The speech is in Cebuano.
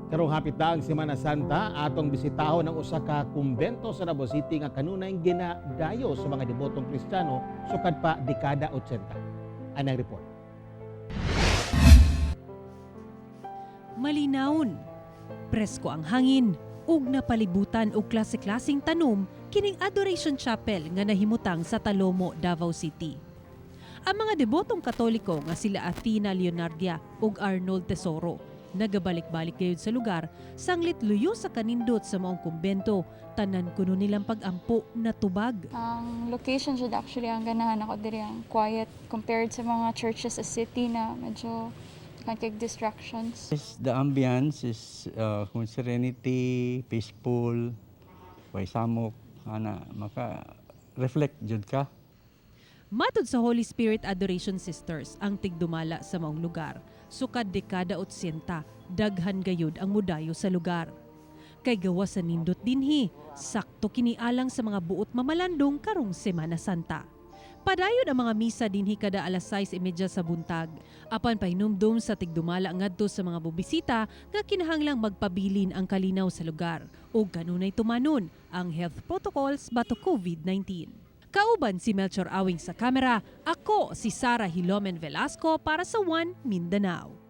Karong hapit na ang Semana Santa, atong bisitahon ang usa ka kumbento sa Davao City nga kanunay ginadayo sa mga debotong Kristiyano sukad pa dekada 80. Anang report. Malinawon. Presko ang hangin ug napalibutan og klase-klaseng tanom kining Adoration Chapel nga nahimutang sa Talomo, Davao City. Ang mga debotong Katoliko nga sila Athena Leonardia ug Arnold Tesoro nagabalik-balik gayud sa lugar sanglit luyo sa kanindot sa maong kumbento, tanan kuno nilang pag-ampo natubag. Ang location jud actually ang ganahan ako diri, ang quiet compared sa mga churches sa city na medyo kan kay distractions. Yes, the ambience is kung serenity, peaceful, way samok, ana maka reflect jud ka. Matud sa Holy Spirit Adoration Sisters, ang tigdumala sa maong lugar, sukad dekada 80, daghan gayud ang mudayo sa lugar. Kay gawas sa nindot dinhi, sakto kini alang sa mga buot mamalandong karong Semana Santa. Padayon ang mga misa dinhi kada alas 6:30 sa buntag. Apan pahinumdum sa tigdumala ngadto sa mga bubisita nga kinahanglang magpabilin ang kalinaw sa lugar ug kanunay tumanon ang health protocols batok COVID-19. Kauban si Melchor Awing sa kamera, ako si Sara Hilomen Velasco para sa One Mindanao.